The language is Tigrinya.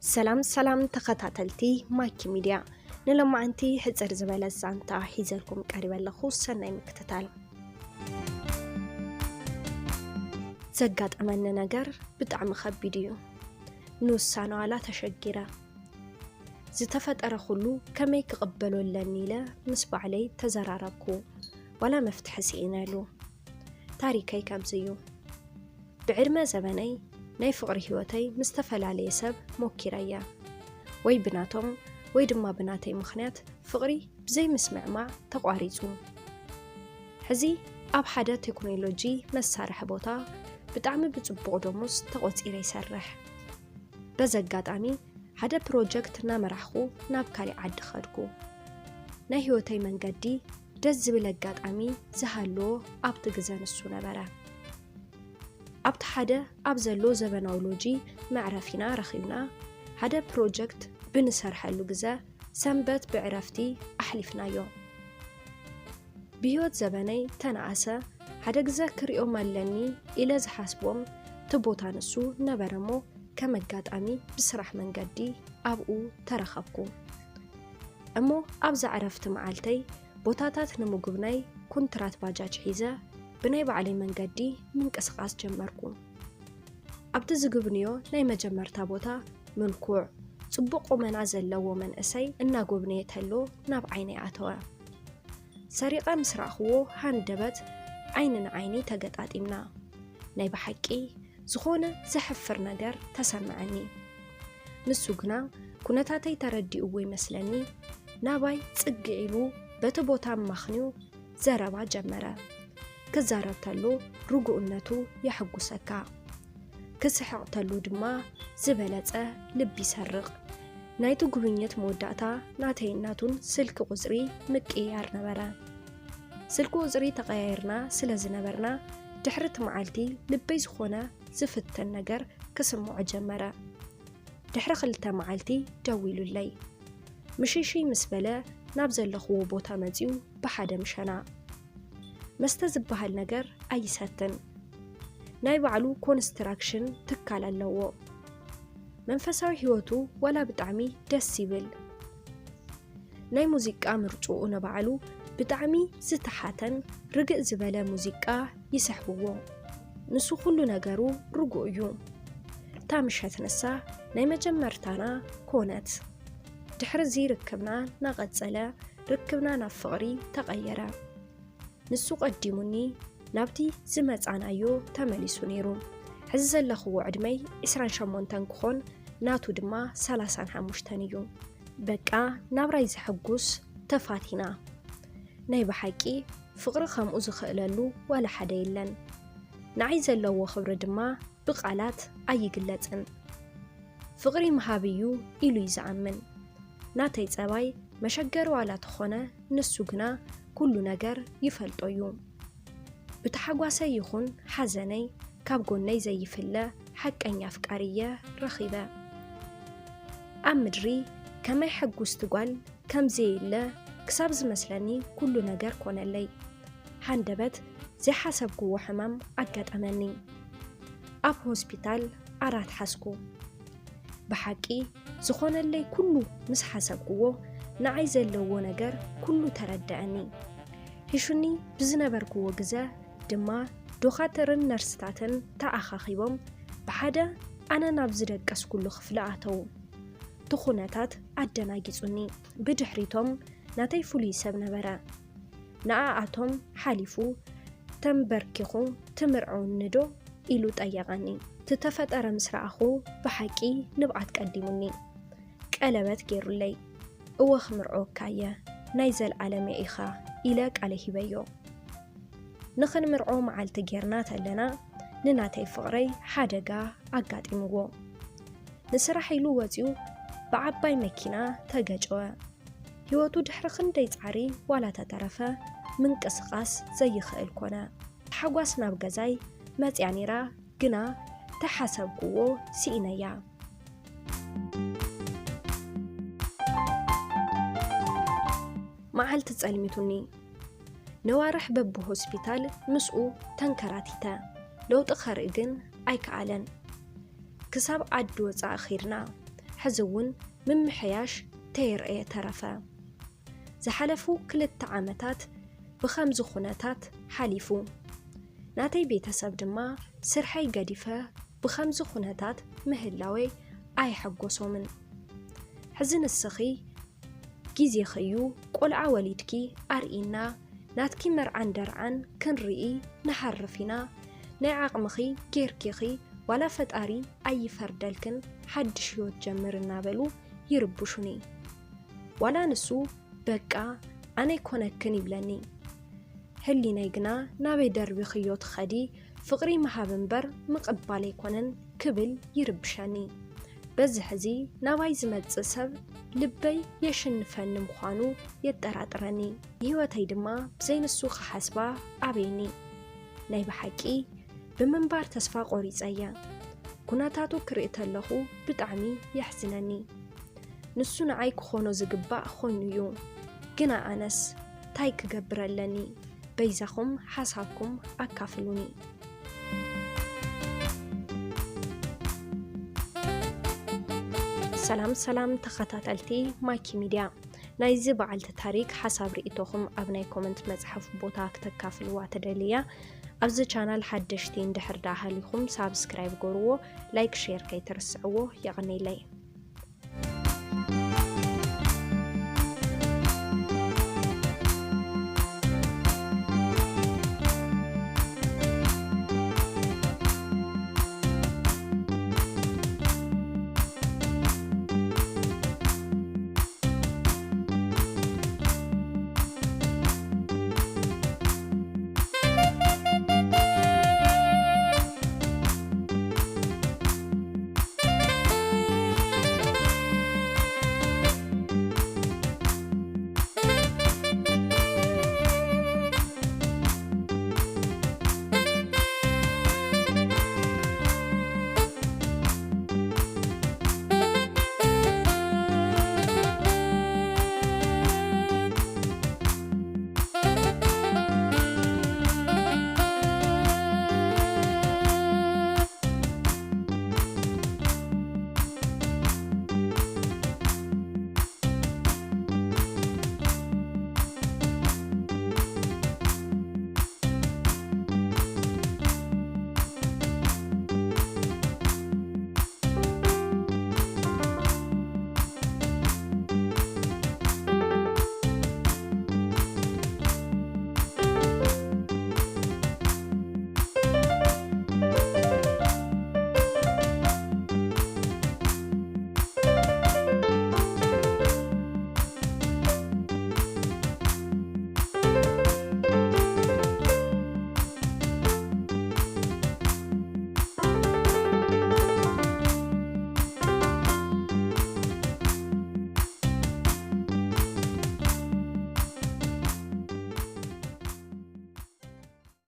ሰላም ሰላም ተኸታተልቲ ማኪ ሚድያ፣ ንሎማዓንቲ ሕጽር ዝበለት ዛንታ ሒዘልኩም ቀሪበ ኣለኹ። ሰናይ ምክትታል። ዘጋጠመኒ ነገር ብጣዕሚ ከቢድ እዩ። ንውሳነ ዋላ ተሸጊረ። ዝተፈጠረ ኩሉ ከመይ ክቕበሎ ኣለኒ ኢለ ምስ ባዕለይ ተዘራረብኩ። ዋላ መፍትሒ ስኢነሉ። ታሪከይ ከምዚ እዩ። ብዕድመ ዘበነይ ናይ ፍቕሪ ህይወተይ ምስ ዝተፈላለየ ሰብ ሞኪረያ። ወይ ብናቶም ወይ ድማ ብናተይ ምኽንያት ፍቕሪ ብዘይምስምዕማዕ ተቋሪጹ። ሕዚ ኣብ ሓደ ቴክኖሎጂ መሳርሒ ቦታ ብጣዕሚ ብጽቡቕ ደሞዝ ተቖጺረ ይሰርሕ። በዚ ኣጋጣሚ ሓደ ፕሮጀክት እናመራሕኹ ናብ ካሊእ ዓዲ ኸድኩ። ናይ ህይወተይ መንገዲ ደስ ዝብል ኣጋጣሚ ዝሃለዎ ኣብቲ ግዘ ንሱ ነበረ። ኣብቲ ሓደ ኣብ ዘሎ ዘበናዊ ሎጂ መዕረፊና ረኺብና ሓደ ፕሮጀክት ብንሰርሐሉ ግዘ ሰንበት ብዕረፍቲ ኣሕሊፍናዮ። ብህይወት ዘበነይ ተነኣሰ ሓደ ግዘ ክሪኦም ኣለኒ ኢለ ዝሓስቦም እቲ ቦታ ንሱ ነበረ እሞ ከም ኣጋጣሚ ብስራሕ መንገዲ ኣብኡ ተረኸብኩ። እሞ ኣብዛ ዕረፍቲ መዓልተይ ቦታታት ንምጉብናይ ኩንትራት ባጃጅ ሒዘ ብናይ ባዕለይ መንገዲ ምንቅስቓስ ጀመርኩ። ኣብቲ ዝግብንዮ ናይ መጀመርታ ቦታ ምልኩዕ፣ ጽቡቕ ቁመና ዘለዎ መንእሰይ እናጎብነየ ተሎ ናብ ዓይነይ ኣተወ። ሰሪቐ ምስ ረኣኽዎ ሃንደበት ዓይኒ ንዓይኒ ተገጣጢምና። ናይ ብሓቂ ዝኾነ ዘሕፍር ነገር ተሰምዐኒ። ንሱ ግና ኩነታተይ ተረዲእዎ ይመስለኒ፣ ናባይ ጽግዕ ኢሉ በቲ ቦታ ኣማኽንዩ ዘረባ ጀመረ። ክዛረብ ተሎ ርጉእነቱ የሐጉሰካ። ክስሕቕ ተሎ ድማ ዝበለጸ ልቢ ይሰርቕ። ናይቲ ጉብኝት መወዳእታ ናተይን ናቱን ስልኪ ቁጽሪ ምቅይያር ነበረ። ስልኪ ቁጽሪ ተቐያይርና ስለ ዝነበርና ድሕሪ እቲ መዓልቲ ልበይ ዝኾነ ዝፍትን ነገር ክስምዖ ጀመረ። ድሕሪ ክልተ መዓልቲ ደዊሉለይ። ምሽሽይ ምስ በለ ናብ ዘለኽዎ ቦታ መጺኡ ብሓደ ምሸና። መስተ ዝበሃል ነገር ኣይሰትን። ናይ ባዕሉ ኮንስትራክሽን ትካል ኣለዎ። መንፈሳዊ ህይወቱ ዋላ ብጣዕሚ ደስ ይብል። ናይ ሙዚቃ ምርጭኡ ንባዕሉ ብጣዕሚ ዝተሓተን ርግእ ዝበለ ሙዚቃ ይስሕብዎ። ንሱ ኩሉ ነገሩ ርጉእ እዩ። እታ ምሸት ንሳ ናይ መጀመርታና ኮነት። ድሕሪ እዚ ርክብና እናቐጸለ ርክብና ናብ ፍቕሪ ተቐየረ። ንሱ ቀዲሙኒ ናብቲ ዝመጻናዮ ተመሊሱ ነይሩ። ሕዚ ዘለኽዎ ዕድመይ ዕስራን ሸሞንተን ክኾን ናቱ ድማ ሰላሳን ሓሙሽተን እዩ። በቃ ናብራይ ዘሐጉስ ተፋቲና። ናይ ብሓቂ ፍቕሪ ከምኡ ዝኽእለሉ ዋላ ሓደ የለን። ንዓይ ዘለዎ ክብሪ ድማ ብቓላት ኣይግለጽን። ፍቕሪ ምሃብ እዩ ኢሉ እዩ ዝኣምን። ናተይ ጸባይ መሸገሪ ዋላ ተኾነ ንሱ ግና ኩሉ ነገር ይፈልጦ እዩ። ብታሓጓሰይ ይኹን ሓዘነይ ካብ ጎነይ ዘይፍለ ሓቀኛ ኣፍቃሪ እየ ረኺበ። ኣብ ምድሪ ከመይ ሕጉስቲ ጓል ከም ዘየለ ክሳብ ዝመስለኒ ኩሉ ነገር ኮነለይ። ሃንደበት ዘይሓሰብክዎ ሕማም ኣጋጠመኒ። ኣብ ሆስፒታል ዓራት ሓዝኩ። ብሓቂ ዝኾነለይ ኩሉ ምስ ሓሰብክዎ ንዓይ ዘለዎ ነገር ኩሉ ተረደኣኒ። ሒሹኒ ብዝነበርክዎ ግዘ ድማ ዶኻትርን ነርስታትን ተኣኻኺቦም ብሓደ ኣነ ናብ ዝደቀስኩሉ ክፍሊ ኣተዉ። እቲ ኩነታት ኣደናጊጹኒ። ብድሕሪቶም ናተይ ፍሉይ ሰብ ነበረ። ንኣኣቶም ሓሊፉ ተንበርኪኹ ትምርዕውኒ ዶ ኢሉ ጠየቐኒ። እቲ ተፈጠረ ምስ ረኣኹ ብሓቂ ንብዓት ቀዲሙኒ። ቀለበት ገይሩለይ። እወ ክምርዕወካ እየ፣ ናይ ዘልኣለመይ ኢኻ ኢለ ቃለ ሂበዮ። ንኽንምርዖ መዓልቲ ጌርና ተለና ንናተይ ፍቕረይ ሓደጋ ኣጋጢምዎ። ንስራሕ ኢሉ ወጺኡ ብዓባይ መኪና ተገጨወ። ህይወቱ ድሕሪ ክንደይ ጻዕሪ ዋላ ተተረፈ ምንቅስቓስ ዘይኽእል ኮነ። ተሓጓስ ናብ ገዛይ መጽያ ነይራ፣ ግና ተሓሰብክዎ ስኢነያ። መዓልቲ ጸልሚቱኒ። ነዋርሕ በብሆስፒታል ምስኡ ተንከራቲተ። ለውጢ ከርኢ ግን ኣይከኣለን። ክሳብ ዓዲ ወጻኢ ኺድና፣ ሕዚ እውን ምምሕያሽ ተየርእየ ተረፈ። ዝሓለፉ ክልተ ዓመታት ብኸምዚ ኩነታት ሓሊፉ። ናተይ ቤተሰብ ድማ ስርሐይ ገዲፈ ብኸምዚ ኩነታት ምህላወይ ኣይሐጎሶምን። ሕዚ ንስኺ ግዜኺ እዩ፣ ቆልዓ ወሊድኪ ኣርእይና፣ ናትኪ መርዓን ደርዓን ክንርኢ ንሃርፍ ኢና። ናይ ዓቕምኺ ጌርኪኺ ዋላ ፈጣሪ ኣይፈርደልክን፣ ሓድሽ ህይወት ጀምር እናበሉ ይርብሹኒ። ዋላ ንሱ በቃ ኣነ ኣይኮነክን ይብለኒ። ህሊናይ ግና ናበይ ደርቢኽዮ ትኸዲ፣ ፍቕሪ ምሃብ እምበር ምቕባል ኣይኮነን ክብል ይርብሸኒ። በዚ ሕዚ ናባይ ዝመጽእ ሰብ ልበይ የሽንፈኒ ምዃኑ የጠራጥረኒ። ንህይወተይ ድማ ብዘይ ንሱ ክሓስባ ኣበይኒ። ናይ ብሓቂ ብምንባር ተስፋ ቆሪጸ እየ። ኩነታቱ ክርኢ ተለኹ ብጣዕሚ የሕዝነኒ። ንሱ ንዓይ ክኾኖ ዝግባእ ኾይኑ እዩ። ግና ኣነስ ታይ ክገብር ኣለኒ? በይዛኹም ሓሳብኩም ኣካፍሉኒ። ሰላም ሰላም ተኸታተልቲ ማኪ ሚድያ፣ ናይዚ በዓልቲ ታሪክ ሓሳብ ርእይቶኹም ኣብ ናይ ኮመንት መጽሓፍ ቦታ ክተካፍልዋ ትደልያ። ኣብዚ ቻናል ሓደሽቲ እንድሕር ደኣ ሃሊኹም ሳብስክራይብ ገርዎ፣ ላይክ ሼር ከይትርስዕዎ። የቐኔለይ።